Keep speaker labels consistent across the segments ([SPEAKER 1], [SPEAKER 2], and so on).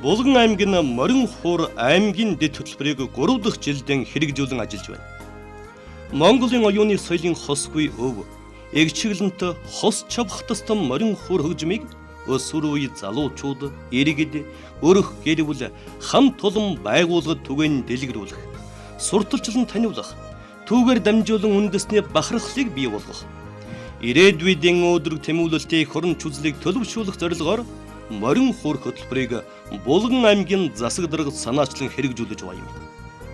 [SPEAKER 1] Булган аймаг нь морин хуур аймгийн дэд хөтөлбөрийг 3 дахь жилдээ хэрэгжүүлэн ажиллаж байна. Монголын оюуны соёлын хосгүй өв, эгчиглэнт хос чавхтастан морин хуур хөгжмийг өсвөр үе залуучууд, иргэд, өрөх гэрвэл хамт олон байгууллагад түгээн дэлгэрүүлэх, сурталчлан таниулах, түүгээр дамжуулан үндэсний бахархлыг бий болгох, ирээдүйдийн өөдрөг тэмүүлэлтийг хөрөн чүзлийг төлөвшүүлэх зорилгоор морин хуур хөтөлбөрийг Булган аймгийн засаг дарга санаачлан хэрэгжүүлж байна.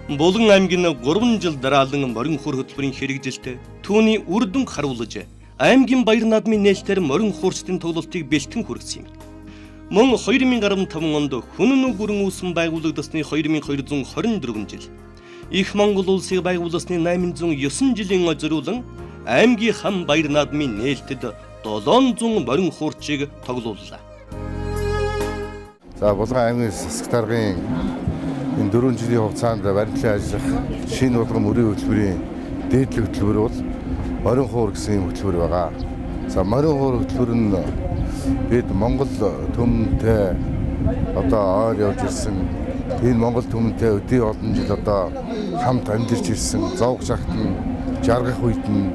[SPEAKER 1] Булган аймгийн 3 жил дараалан морин хуур хөтөлбөрийн хэрэгжилт түүний үр дүнг харуулж аймгийн баяр наадмын нээлтээр морин хуурчдын тоглолтыг бэлтгэн хүргэсэн юм. Мөн 2015 онд Хүннү гүрэн үүсэн байгуулагдсаны 2224 жил, Их Монгол улсыг байгуулсаны 809 жилийн зориулан аймгийн хан баяр наадмын нээлтэд 700 морин хуурчийг тоглууллаа.
[SPEAKER 2] За Булган аймгийн засаг даргын энэ 4 жилийн хугацаанд баримтлан ажиллах шинэ Булган мөрийн хөтөлбөрийн дээдлэг хөтөлбөр бол морин хуур гэсэн юм хөтөлбөр байгаа. За морин хуур хөтөлбөр нь бид Монгол түмэнтэй одоо ойр явж ирсэн, энэ Монгол түмэнтэй өдий олон жил одоо хамт амьдарч ирсэн, зовг шахтан жаргах үед нь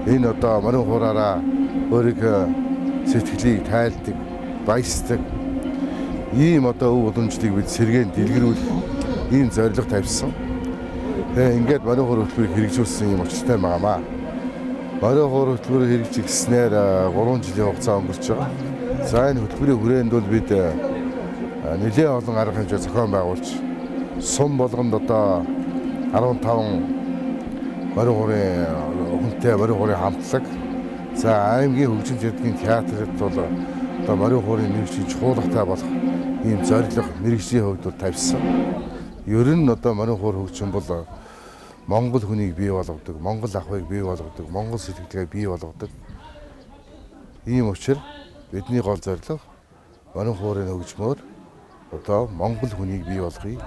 [SPEAKER 2] энэ одоо морин хуураараа өөрийнхөө сэтгэлийг тайлдаг, баясдаг ийм одоо өв уламжлалыг бид сэргээн дэлгэрүүлэх ийм зорилго тавьсан. Тэгээ ингээд морин хуур хөтөлбөрийг хэрэгжүүлсэн юм учиртай байгаамаа. Морин хуур хөтөлбөрийг хэрэгжүүлснээр 3 жилийн хугацаа өнгөрч байгаа. За энэ хөтөлбөрийн хүрээнд бол бид нэлээд олон арга хэмжээ зохион байгуулж сум болгонд одоо 15 морин хуурын хүнтэй морин хуурын хамтлаг, за аймгийн хөгжим жирдгийн театрт бол одоо морин хуурын мэргэжлийн чуулгатай болох ийм зорилго мэргэжлийн хувьд бол тавьсан. Ер нь одоо морин хуур хөгжим бол Монгол хүнийг бий болгодог, Монгол ахуйг бий болгодог, Монгол сэтгэлгээг бий болгодог. Ийм учраас бидний гол зорилго морин хуурын хөгжмөөр одоо Монгол хүнийг бий болгоё,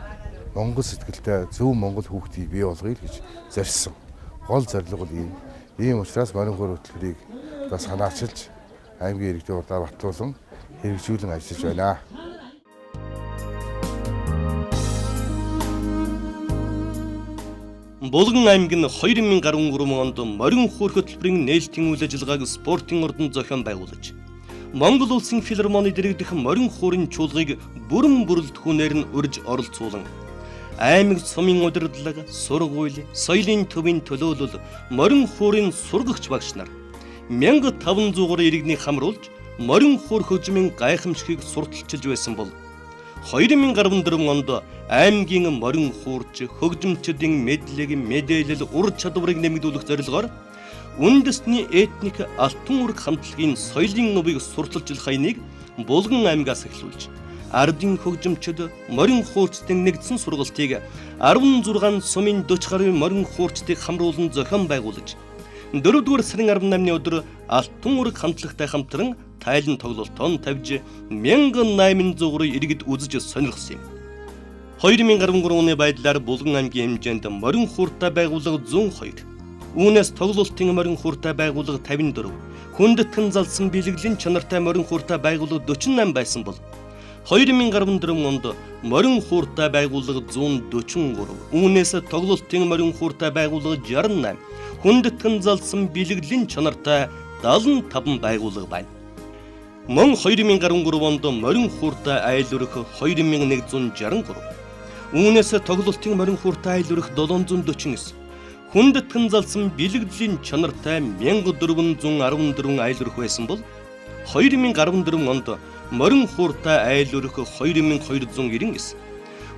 [SPEAKER 2] Монгол сэтгэлтэй зөв Монгол хүүхдийг бий болгоё гэж зорьсон. Гол зорилго бол ийм. Ийм учраас морин хуур хөтөлбөрийг одоо санаачилж аймгийн иргэдийн хурлаар батлуулан хэрэгжүүлэн ажиллаж байна.
[SPEAKER 1] Булган аймаг нь 2013 онд морин хуур хөтөлбөрийн нээлтийн үйл ажиллагааг спортын ордон зохион байгуулж, Монгол улсын филармоны дэрэгдэх морин хуурын чуулгыг бүрэн бүрэлдэхүүнээр нь урьж оролцуулан аймаг сумын удирдлага, сургууль, соёлын төвийн төлөөлөл, морин хуурын сургагч багш нар 1500 иргэнийг хамруулж морин хуур хөгжмийн гайхамшигыг сурталчилж байсан бол 2014 онд аймгийн морин хуурч хөгжимчдийн мэдлэг, мэдээлэл, ур чадварыг нэмэгдүүлэх зорилгоор үндэсний этник алтан үрэг хамтлагийн соёлын нувыг сурталчлах аяныг Булган аймгаас эхлүүлж ардын хөгжимчд морин хуурчдын нэгдсэн сургалтыг 16 сумын 40 гаруй морин хуурчдыг хамруулан зохион байгуулж 4-р сарын 18-ны өдөр алтан үрэг хамтлагтай хамтран тайлан тоглолтоо тавьж 1800 иргэд үзэж сонирхсон юм. 2013 оны байдлаар Булган аймгийн хэмжээнд морин хууртай байгууллага 102, үүнээс тоглолтын морин хууртай байгууллага 54, хүндэтгэн залсан бэлгэлийн чанартай морин хууртай байгууллага 48 байсан бол 2014 онд морин хууртай байгууллага 143, үүнээс тоглолтын морин хууртай байгууллага 68, хүндэтгэн залсан бэлгэлийн чанартай 75 байгууллага байна. Мөн 2013 онд морин хууртай айл өрх 2163, үүнээс тоглолтын морин хууртай айл өрх 749, хүндэтгэн залсан бэлгэдлийн чанартай 1414 айл өрх байсан бол 2014 онд морин хууртай айл өрх 2299,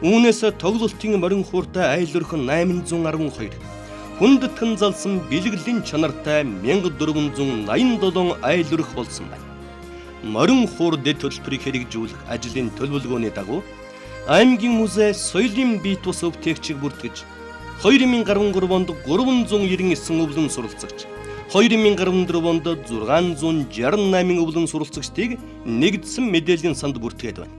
[SPEAKER 1] үүнээс тоглолтын морин хууртай айл өрх 812, хүндэтгэн залсан бэлгэлийн чанартай 1487 айл өрх болсон байна. Морин хуур дэд төлбөрийг хэрэгжүүлэх ажлын төлөвлөгөөний дагуу аймгийн музей соёлын бие тус өвтээгчийг бүртгэж 2013 онд 399 өвлөн суралцагч, 2014 онд 668 өвлөн суралцагчдыг нэгдсэн мэдээллийн санд бүртгээд байна.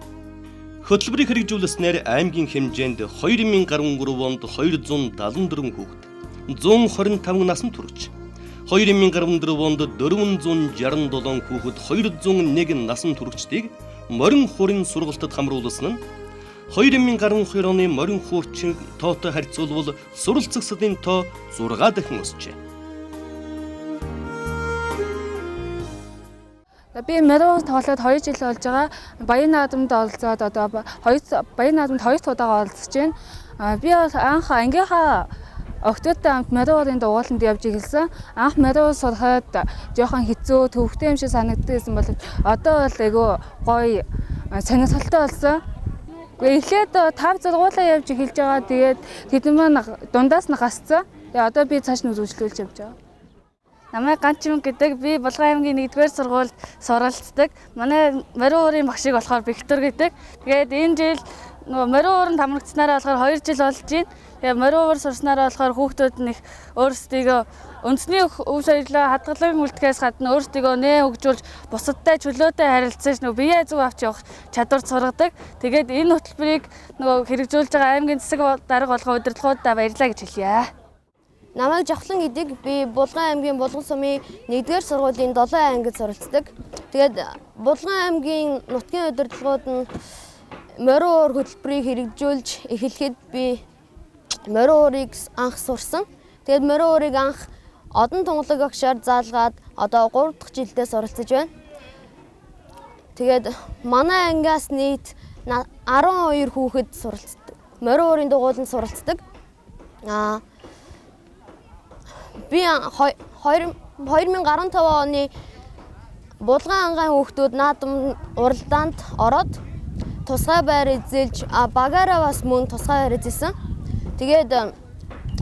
[SPEAKER 1] Хөтөлбөрийг хэрэгжүүлснээр аймгийн хэмжээнд 2013 онд 274 хүүхэд, 125 насанд хүрч, 2014 онд 467 хүүхэд 201 насанд хүрэгчдийг морин хуурын сургалтад хамруулсан нь 2012 оны морин хуурчин тоотой харьцуулбал суралцагсдын тоо 6 дахин өсжээ.
[SPEAKER 3] Би морин тоглоод 2 жил болж байгаа. Баян наадамд оролцоод одоо Баян наадамд 2 удаага оролцож байна. Би бол анх ангийнхаа октодтой хамт морин уурын дугууланд явж эхэлсэн. Анх морин уур сурахад жоохон хэцүү, төвөгтэй юм шиг санагддаг гэсэн боловч одоо бол айгүй гоё сонирхолтой болсон. Эхлээд 5 6 явж эхэлж байгаа. Тэгээд тэд маань дундаас нь гасцсан. Тэгээд одоо би цааш нь үргэлжлүүлж явж байгаа.
[SPEAKER 4] Намайг Ганчим гэдэг. Би Булган аймгийн 1-р сургуульд суралцдаг. Манай морин уурын багшиг болохоор Виктор гэдэг. Тэгээд энэ жил нөгөө морин ууранд хамрагдсанараа болохоор 2 жил болж байна. Тэгээд морин уур сурснараа болохоор хүүхдүүд нь их өөрсдийгөө үндэсний өв соёлоо хадгалан үлдэхээс гадна өөрсдийгөө нэ хөгжүүлж бусадтай чөлөөтэй харилцаж нөгөө бие зүг авч явах чадвар сургадаг. Тэгээд энэ хөтөлбөрийг нөгөө хэрэгжүүлж байгаа аймгийн засаг дарга болгон удирдлагуудаа баярлалаа гэж хэлье.
[SPEAKER 5] Намайг Жавхлан гэдэг. Би Булган аймгийн Булган сумын 1-р сургуулийн 7 ангид суралцдаг. Тэгээд Булган аймгийн нутгийн удирдлагууд нь морин уур хөтөлбөрийг хэрэгжүүлж эхлэхэд би морин уурыг анх сурсан. Тэгээд морин уурыг анх одон тунгалаг агшаар заалгаад одоо 3 дахь жилдээ суралцж байна. Тэгээд манай ангиас нийт 12 хүүхэд суралцдаг. Морин уурын дугууланд суралцдаг. Би 2015 оны Булган ангаан хүүхдүүд наадам уралдаанд ороод тусгай байр эзэлж, багаараа бас мөн тусгай байр эзэлсэн. Тэгээд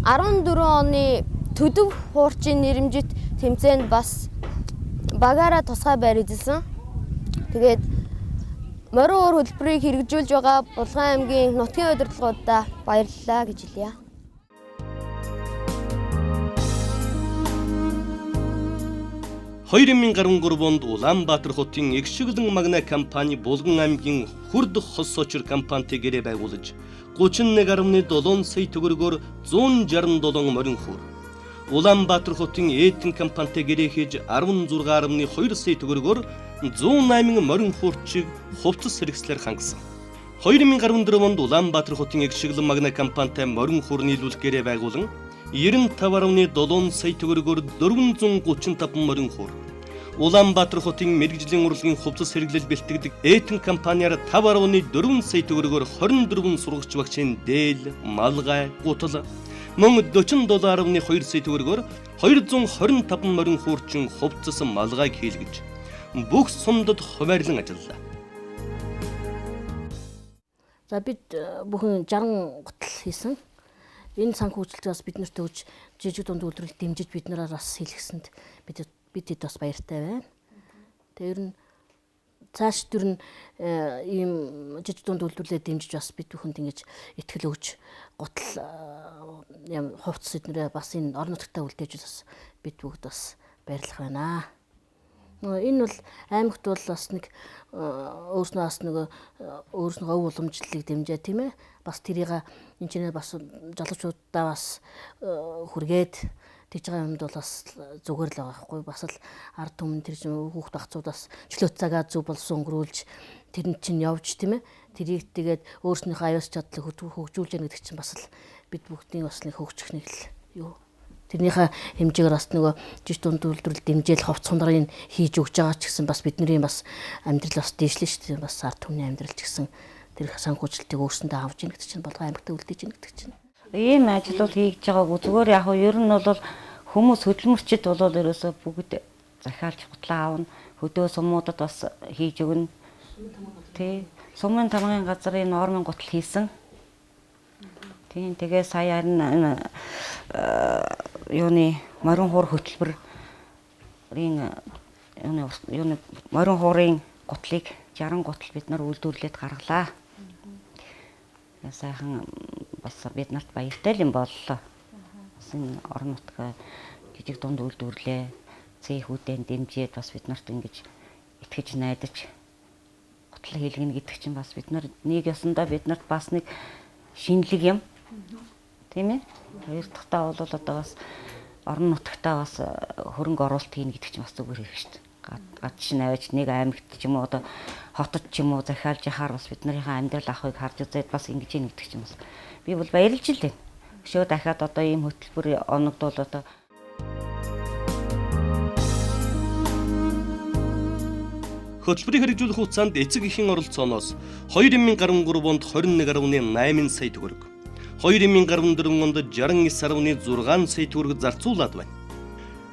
[SPEAKER 5] 14 оны төдөв хуурчийн нэрэмжит тэмцээнд бас багаараа тусгай байр эзэлсэн. Тэгээд морин уур хөтөлбөрийг хэрэгжүүлж байгаа Булган аймгийн нутгийн удирдлагуудаа баярлалаа гэж хэлье.
[SPEAKER 1] 2013 онд Улаанбаатар хотын Эгшиглэн Магна компани Булган аймгийн Хүрд хос сочир компанитай гэрээ байгуулж 31.7 сая төгрөгөөр 167 морин хуур. Улаанбаатар хотын Этэн компанитай гэрээ хийж 16.2 сая төгрөгөөр 108 морин хуурчийг хувцас хэрэгслээр хангасан. 2014 онд Улаанбаатар хотын Эгшиглэн Магна компанитай морин хуур нийлүүлэх гэрээ байгуулан 95.7 сая төгрөгөөр 435 морин хуур. Улаанбаатар хотын мэргэжлийн урлагийн хувцас хэрэглэл бэлтгэдэг Этэн компаниар 5.4 сая төгрөгөөр 24 сургагч багшийн дээл, малгай, гутал мөн 47.2 сая төгрөгөөр 225 морин хуурчин хувцас малгайг хийлгэж бүх сумдад хуваарлан ажиллалаа.
[SPEAKER 6] За бид бүхэн 60 гутал хийсэн. Энэ санхүүжилтийг бас бид нарт өгж жижиг дунд үйлдвэрлэл дэмжиж бид нараар бас хэлгэсэнд бид хэд бас баяртай байна. Тэгээ ер нь цааш тэр нь ийм жижиг дунд үйлдвэрлэлээ дэмжиж бас бид бүхэнд ингэж итгэл өгч гутал юм хувцас эднэрээ бас энэ орон нутгтаа үлдээж бас бид бүгд бас баярлах байна. Энэ бол аймагт бол бас нэг өөрснөө бас нэг өөрснөө өв уламжлалыг дэмжээ тийм ээ. Бас тэрийг энэ ч нэ бас залуучуудаа бас хүргээд тэгж байгаа юмд бол бас зүгээр л байгаа байхгүй. Бас л ард түмэн тэр хүүхд багцууд бас чөлөөт цагаа зөв болсон өнгөрүүлж тэрэнд чинь явж тийм ээ. Тэрийг тэгээд өөрснийхөө аюус чадлыг хөгжүүлж яах гэдэг чинь бас л бид бүгдийн бас нэг хөгжих нэг л юу. Тэрнийхээ хэмжээгээр бас нөгөө жиж дунд үйлдвэрлэл дэмжээл ховц хундрын хийж өгч байгаа ч гэсэн бас бидний бас амьдрал бас дээшлэн шүү дээ. Бас ард түмний амьдрал ч гэсэн тэр санхүүжилтийг өөрсөндөө авч ийн гэдэг чинь болгон аймагтаа үлдээж ийн гэдэг чинь.
[SPEAKER 7] Ийм ажил бол хийж байгаагүй. Зүгээр яг нь ер нь бол хүмүүс хөдөлмөрчд бол ерөөсөө бүгд захиалж гутлаа авна. Хөдөө сумуудад бас хийж өгнө. Тий. Сумын тамгын газрын нормын гутал хийсэн. Тийм тэгээ сая харин юуны морин хуур хөтөлбөрийн юуны морин хуурын гутлыг 60 гутал бид нар үйлдвэрлээд гаргалаа. Сайхан бас бид нарт баяртай юм боллоо. Бас энэ орон нутгаа жижиг дунд үйлдвэрлээ цехүүдэн дэмжиж бас бид нарт ингэж итгэж найдаж гутал хийлгэнэ гэдэг чинь бас бид нар нэг ёсондоо бид нарт бас нэг шинэлэг юм. Тийм ээ. Хоёр дахьтаа бол одоо бас орон нутагтаа бас хөрөнгө оруулалт хийнэ гэдэг чинь бас зүгээр хэрэг шүү дээ. Гад чинь аваач нэг аймагт ч юм уу одоо хотод ч юм уу захиалж яхаар бас бид нарынхаа амьдрал ахуйг харж үзээд бас ингэж ийн гэдэг ч юм уу. Би бол баярлж л байна. Өшөө дахиад одоо ийм хөтөлбөр оногдвол одоо
[SPEAKER 1] Хөтөлбөрийг хэрэгжүүлэх хугацаанд эцэг эхийн оролцооноос 2013 онд 21.8 сая төгрөг, 2014 онд 69.6 сая төгрөг зарцуулаад байна.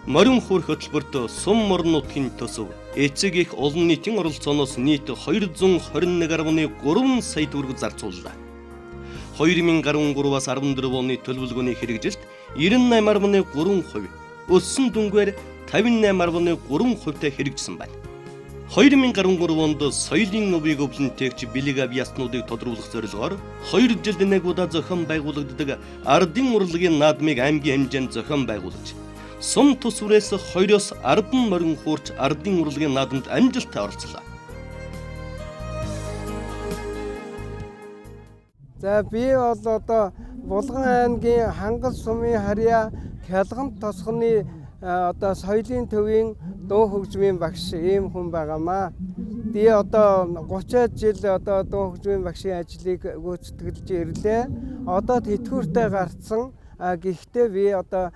[SPEAKER 1] Морин хуур хөтөлбөрт сум орон нутгийн төсөв эцэг их олон нийтийн оролцооноос нийт 221.3 сая төгрөг зарцууллаа. 2013-аас 14 оны төлөвлөгөөний хэрэгжилт 98.3%, өссөн дүнгээр 58.3%-тай хэрэгжсэн байна. 2013 онд соёлын өвийг өвлөн тээгч бэлэг авьяаснуудыг тодруулах зорилгоор 2 жилд нэг удаа зохион байгуулагддаг ардын урлагийн наадмыг аймгийн хэмжээнд зохион байгуулж, сум төсвөрөөс 2-оос 10 морин хуурч ардын урлагийн наадамд амжилттай оролцлоо.
[SPEAKER 8] За би бол одоо Булган аймгийн Хангал сумын харьяа Хялгант тосгоны одоо соёлын төвийн дуу хөгжмийн багш ийм хүн байгаамаа. Би одоо 30 жил одоо дуу хөгжмийн багшийн ажлыг гүйцэтгэж ирлээ. Одоо тэтгэвртэй гарцсан. Гэхдээ би одоо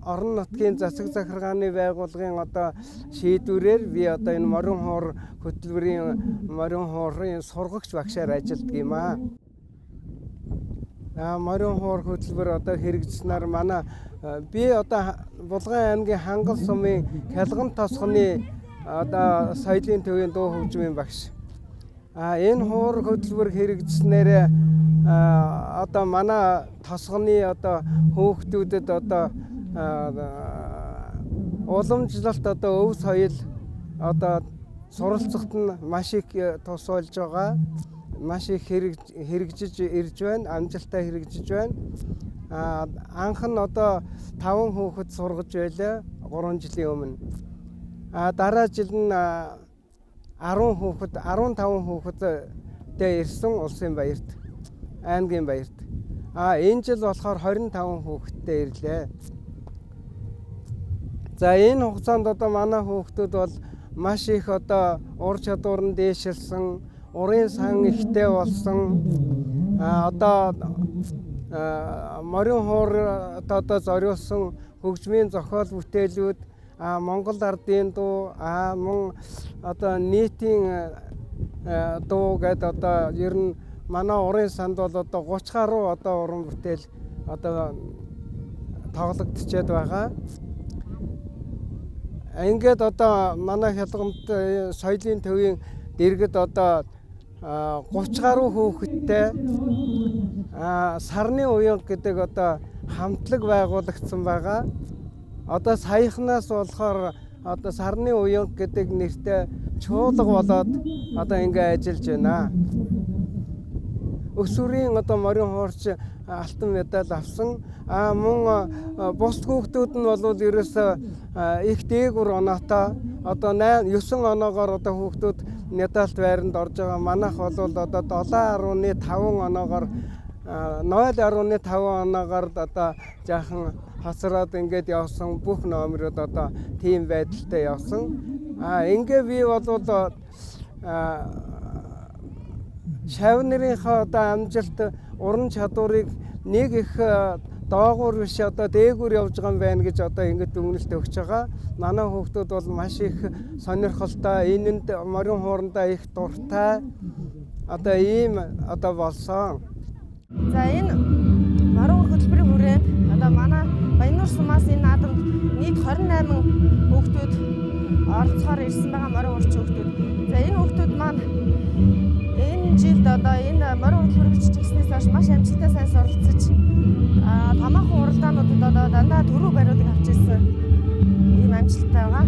[SPEAKER 8] орон нутгийн засаг захиргааны байгууллагын одоо шийдвэрээр би одоо энэ морин хуур хөтөлбөрийн морин хуурын сургагч багшаар ажилладаг юм аа. Морин хуур хөтөлбөр одоо хэрэгжснээр манай би одоо Булган аймгийн Хангал сумын Хялган тосгоны одоо соёлын төвийн дуу хөгжмийн багш. Энэ хуур хөтөлбөр хэрэгжснээр одоо манай тосгоны одоо хүүхдүүдэд одоо уламжлалт одоо өв соёл одоо суралцахад нь маш их тус болж байгаа. Маш их хэрэгжиж ирж байна, амжилттай хэрэгжиж байна. Анх нь одоо 5 хүүхэд сургаж байлаа 3 жилийн өмнө. Дараа жил нь 10 хүүхэд, 15 хүүхэдтэй ирсэн улсын баярт, аймгийн баярт. Энэ жил болохоор 25 хүүхэдтэй ирлээ. За энэ хугацаанд одоо манай хүүхдүүд бол маш их одоо ур чадвар нь дээшилсэн, урын сан ихтэй болсон. Одоо морин хуур одоо зориулсан хөгжмийн зохиол бүтээлүүд, Монгол ардын дуу, мөн одоо нийтийн дуу гэдэг одоо ер нь манай урын санд бол одоо 30 гаруй одоо уран бүтээл одоо тоглогдчихэд байгаа. Ингээд одоо манай Хялгант соёлын төвийн дэргэд одоо 30 гаруй хүүхэдтэй сарны уянга гэдэг одоо хамтлаг байгуулагдсан байгаа. Одоо саяхнаас болохоор одоо сарны уянга гэдэг нэртэй чуулга болоод одоо ингээ ажиллаж байна. Өсвөрийн одоо морин хуурч алтан медаль авсан. Мөн бусд хүүхдүүд нь бол ерөөсөө их дээгүр оноотой одоо 8 9 оноогоор одоо хүүхдүүд медальт байранд орж байгаа. Манайх бол одоо 7.5 оноогоор 0.5 оноогоор одоо жаахан хоцроод ингээд явсан. Бүх номерууд одоо тийм байдалтай явсан. Ингээ би бол шав нарынхаа одоо амжилт уран чадварыг нэг их доогуур биш одоо дээгүүр явж байгаа юм байна гэж одоо ингэж дүгнэлт өгч байгаа. Манай хүүхдүүд бол маш их сонирхолтой, энэнд морин хуурандаа их дуртай одоо ийм одоо болсон.
[SPEAKER 9] За энэ морин хуур хөтөлбөрийн хүрээнд одоо манай Баяннуур сумаас энэ наадамд нийт 28 хүүхдүүд оролцохоор ирсэн байгаа морин хуурч хүүхдүүд. За энэ хүүхдүүд маань энэ жилд одоо энэ морин хөтөлбөр хэрэгжижсэнээс хойш маш амжилттай сайн суралцаж томоохон уралдаануудад одоо дандаа түрүү бариудыг авч ирсэн ийм амжилттай байгаа.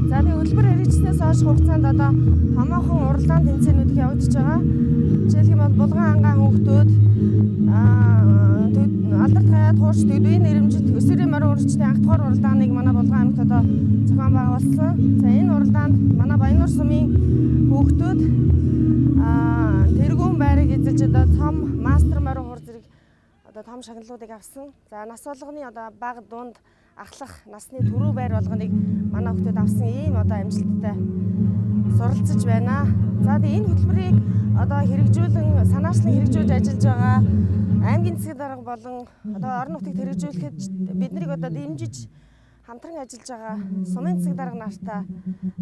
[SPEAKER 9] За тэгээ хөтөлбөр хэрэгжснээс хойш хугацаанд одоо томоохон уралдаан тэмцээнүүд явагдаж байгаа. Жишээлх юм бол Булган ангаан хүүхдүүд алдарт хаяад хуурч төдвийн нэрэмжит өсвөрийн морин хуурчдын анх дугаар уралдааныг манай Булган аймагт одоо зохион байгуулсан. За энэ уралдаанд манай Баяннуур сумын хүүхдүүд тэргүүн байрыг эзэлж одоо цом мастер морин хуур зэрэг одоо том шагналуудыг авсан. За нас болгоны одоо бага дунд ахлах насны түрүү байр болгоныг манай хүүхдүүд авсан ийм одоо амжилттай суралцж байна. За тэгээ энэ хөтөлбөрийг одоо хэрэгжүүлэн санаачлан хэрэгжүүлж ажиллаж байгаа аймгийн засгийн дарга болон одоо орон нутагт хэрэгжүүлэхэд биднийг одоо дэмжиж хамтран ажиллаж байгаа сумын засаг дарга нартаа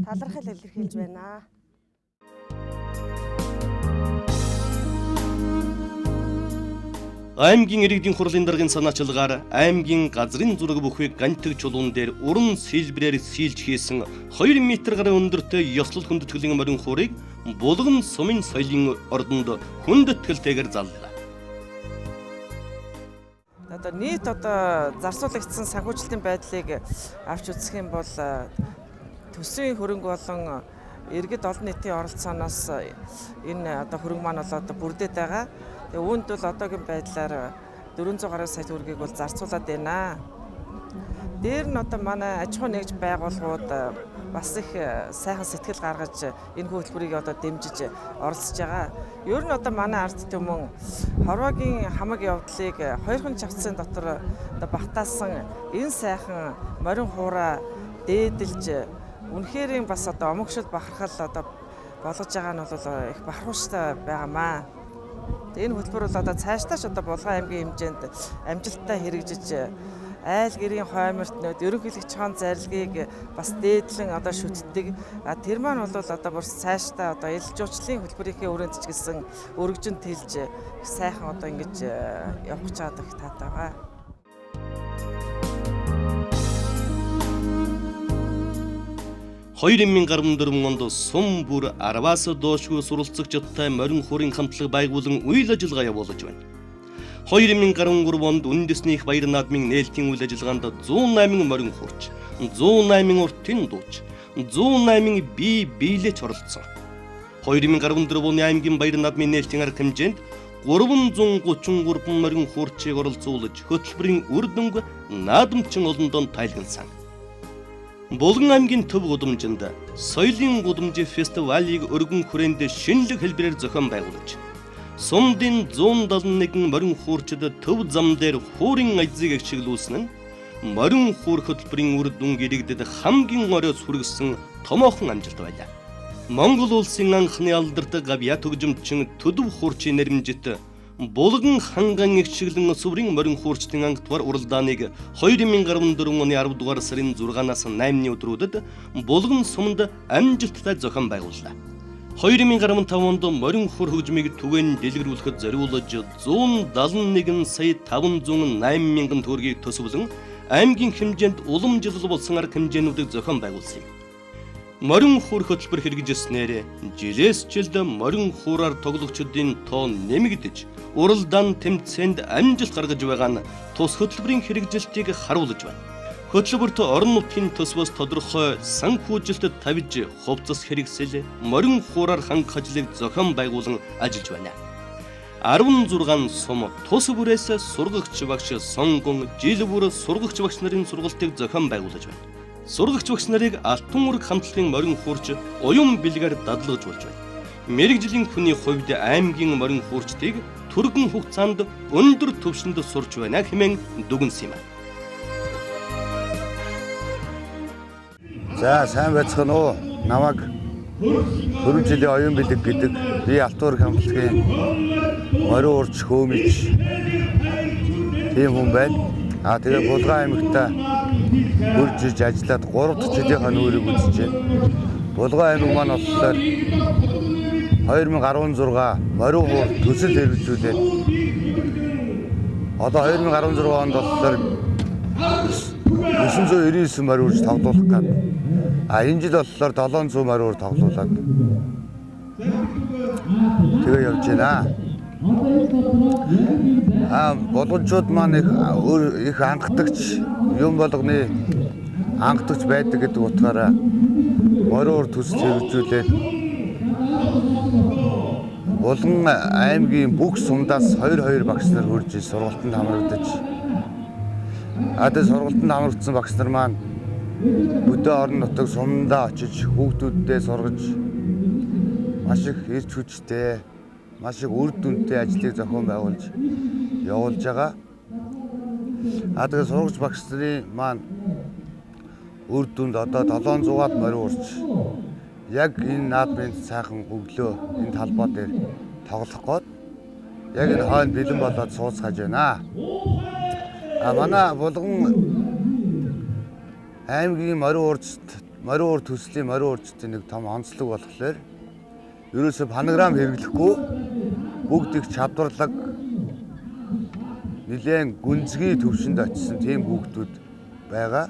[SPEAKER 9] талархал илэрхийлж байна.
[SPEAKER 1] Аймгийн иргэдийн хурлын даргын санаачилгаар аймгийн газрын зураг бүхий гантэг чулуун дээр уран сэлбрээр сийлж хийсэн 2 м гаруй өндөртэй ёслол хүндэтгэлийн морин хуурыг Булган сумын соёлын ордонд хүндэтгэлтэйгээр заллаа.
[SPEAKER 10] Одоо нийт одоо зарцуулагдсан санхүүжилтийн байдлыг авч үзэх юм бол төсвийн хөрөнгө болон иргэд олон нийтийн оролцооноос энэ одоо хөрөнгө маань бол одоо бүрдээд байгаа. Тэгээ үүнд бол одоогийн байдлаар 400 гаруй сая төгрөгийг бол зарцуулаад байна. Дээр нь одоо манай аж ахуй нэгж байгууллагууд бас их сайхан сэтгэл гаргаж энэ хөтөлбөрийг одоо дэмжиж оролцож байгаа. Ер нь одоо манай ард түмэн хорвоогийн хамаг явдлыг хоёрхан чавцын дотор одоо багтаасан энэ сайхан морин хуураа дээдэлж үнэхээр бас одоо омогшил бахархал одоо болгож байгаа нь бол их бахархууштай байгаамаа. Энэ хөтөлбөр бол одоо цаашдаа ч одоо Булган аймгийн хэмжээнд амжилттай хэрэгжиж айл гэрийн хойморт нөт ерөнхийлөгч хаан зарилгийг бас дээдлэн одоо шүтдэг. Тэр маань бол одоо бүр цаашдаа одоо ил жуулчлалын хөтөлбөрийнхээ өрөөнд ч гэсэн өргөжин тэлж сайхан одоо ингэж явах гэж байгаа их таатай байгаа.
[SPEAKER 1] 2014 онд сум бүр 10-аас доошгүй суралцагчтай морин хуурын хамтлаг байгуулан үйл ажиллагаа явуулж байна. 2013 онд үндэсний их баяр наадмын нээлтийн үйл ажиллагаанд 108 морин хуурч, 108 уртын дууч, 108 бие биелээч оролцсон. 2014 оны аймгийн баяр наадмын нээлтийн арга хэмжээнд 333 морин хуурчийг оролцуулж хөтөлбөрийн үр дүнг наадамчин олондоо тайлгансан. Булган аймгийн төв гудамжинд соёлын гудамж фестивалыг өргөн хүрээнд шинэлэг хэлбэрээр зохион байгуулж сумдын 171 морин хуурчид төв зам дээр хуурын аязыг ашиглуулсан нь морин хуур хөтөлбөрийн үр дүнг иргэдэд хамгийн орой хүргэсэн томоохон амжилт байлаа. Монгол улсын анхны алдарт гавьяа төгжимчин төдөв хуурчийн нэрмжит Булган ханган эгшиглэн сүврийн морин хуурчдын анх дугаар уралдааныг 2014 оны 10 дугаар сарын 6-наас 8-ны өдрүүдэд Булган сумд амжилттай зохион байгууллаа. 2015 онд морин хуур хөгжмийг түгээн дэлгэрүүлэхэд зориулж 171 сая 508 мянган төгрөгийг төсөвлөн аймгийн хэмжээнд уламжлал болсон арга хэмжээнүүдийг зохион байгуулсан юм. Морин хуур хөтөлбөр хэрэгжижснээр жилээс жилд морин хуураар тоглогчдын тоо нэмэгдэж, уралдаан тэмцээнд амжилт гаргаж байгаа нь тус хөтөлбөрийн хэрэгжилтийг харуулж байна. Хөтөлбөрт орон нутгийн төсвөөс тодорхой санхүүжилтэд тавьж хувцас хэрэгсэл, морин хуураар хангах ажлыг зохион байгуулан ажиллаж байна. 16 сум тус бүрээс сургагч багш сонгон жил бүр сургагч багш нарын сургалтыг зохион байгуулж байна. Сургагч багш нарыг Алтан үрэг хамтлагийн морин хуурч уян бэлгээр дадлгаж болж байна. Мэргэжлийн хүний хувьд аймгийн морин хуурчдыг түргэн хугацаанд өндөр түвшинд сурч байна хэмээн дүгнсэн юм.
[SPEAKER 2] За сайн байцгаана уу? Намайг 4 жилийн оюун бэлэг гэдэг би Алтан үрэг хамтлагийн морин хуурч хөөмич тийм хүн байна. А тэгээ Булган аймагта хурж иж ажиллаад 3 дахь жилийнхаа нүүрийг үзэж байна. Булган аймаг маань болохоор 2016 морин хуур төсөл хэрэгжүүлээд одоо 2016 онд болохоор 999 морин хуурч тоглуулах гээд а энэ жил болохоор 700 морин хуур тоглуулад тэгээ явж байна. А булганчууд маань их анхдагч юм болгоны анхдагч байдаг гэдэг утгаараа морин хуур төсөл хэрэгжүүлээд Булган аймгийн бүх сумдаас 22 багш нар хурж сургалтанд хамрагдаж тэгээ сургалтанд хамрагдсан багш нар маань хөдөө орон нутаг сумдаа очиж хүүхдүүддээ сургаж маш их эрч хүчтэй маш их үр дүнтэй ажлыг зохион байгуулж явуулж байгаа. А тэгээ сургаж багш нарын маань үр дүнд одоо 700-аад морин хуурч Яг энэ наадмын сайхан өглөө энэ талбай дээр тоглох гээд яг энэ хойно бэлэн болоод сууцгааж байна. А манай Булган аймгийн морин уур төслийн морин уурчдын нэг том онцлог болохоор ерөөсөө фонограм хэрэглэхгүй бүгд их чадварлаг нэлээн гүнзгий төвшөнд очисон тийм хүүхдүүд байгаа.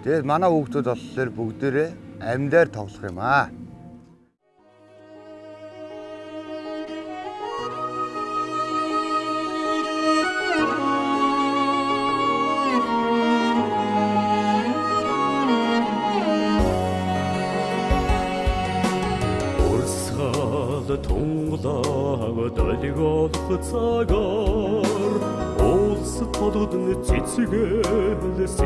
[SPEAKER 2] Тэгээд манай хүүхдүүд болохоор бүгдээрээ амьдаар тоглох юм аа.
[SPEAKER 11] Тунглаг долгиолох цагаар улс толгодон цэцгэлсэн.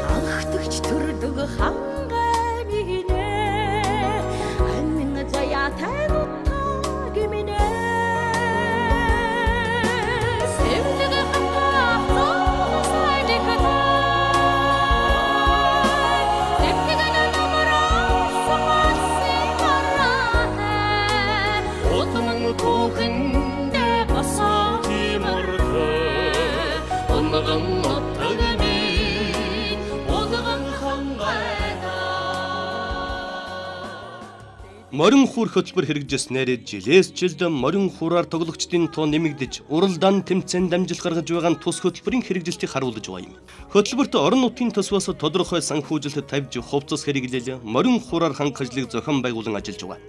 [SPEAKER 12] Хангатгч төрдөг хангай минь амин заяатай нутаг минь сэмдэг хатаа
[SPEAKER 1] Морин хуур хөтөлбөр хэрэгжсэнээр жилээс жилд морин хуураар тоглогчдын тоо нэмэгдэж, уралдаан тэмцээнд амжилт гаргаж байгаа нь тус хөтөлбөрийн хэрэгжилтийг харуулж байгаа юм. Хөтөлбөрт орон нутгийн төсвөөс тодорхой санхүүжилт тавьж хувцас хэрэглэл, морин хуураар хангах ажлыг зохион байгуулан ажиллаж байгаа.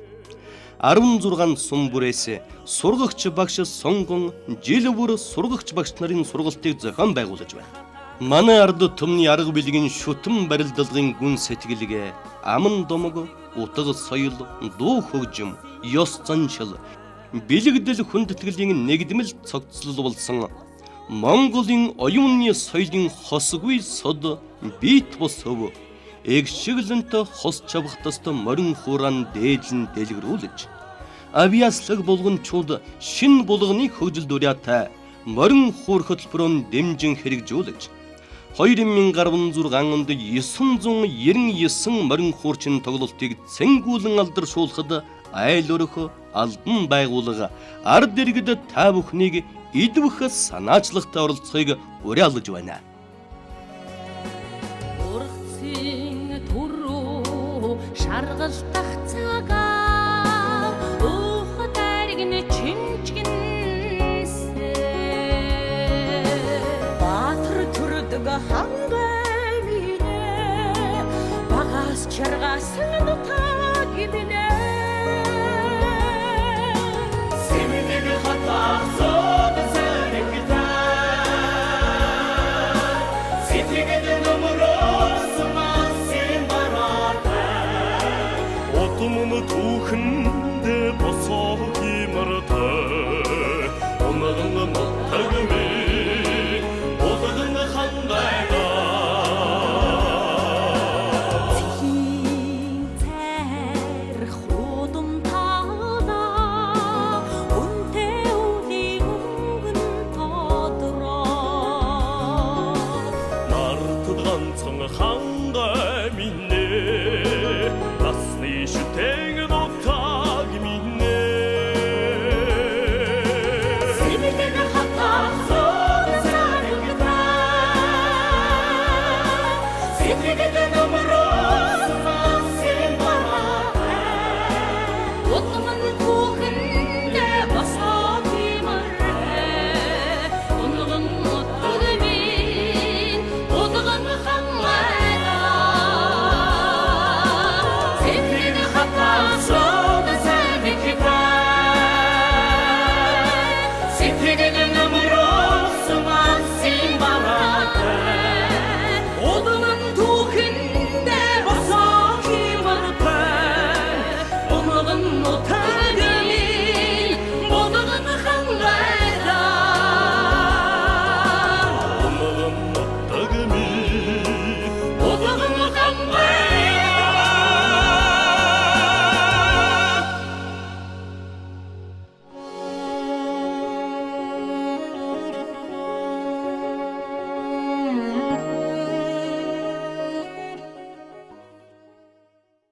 [SPEAKER 1] 16 сум бүрээс сургагч багш сонгон жил бүр сургагч багш нарын сургалтыг зохион байгуулж байна. Манай ард түмний арга билгийн шүтэн барилдалгын гүн сэтгэлгээ, аман домог, утга соёл, дуу хөгжим, ёс заншил, бэлэгдэл хүндэтгэлийн нэгдмэл цогцлол болсон Монголын оюуны соёлын хосгүй сод бит бус өв эгшиглэнт хос чавгатаст морин хураан дээдлэн дэлгэрүүлж авиаслаг булганчууд шин булганы хөгжил дуряатай морин хуур хөтөлбөрөөр дэмжин хэрэгжүүлж 2016 онд 999 морин хуурчин тоглолтыг цэнгүүлэн алдаршуулахад айл өрөх албан байгууллага ард иргэд та бүхнийг идэвх санаачлагтай оролцохыг уриалж байна.
[SPEAKER 12] Ургацын түрүү шаргалтах цагаар уухад аригны чимчгэнсэ Баатар төрдөг хангай минь багаас чаргаасан нутаг минь
[SPEAKER 11] Сэмдэг хатаа сод зэрэгтэй Сэтгэл нөмрөөс масын бараатай Отмон түүхэндээ босоо химэртэй Унган нутаг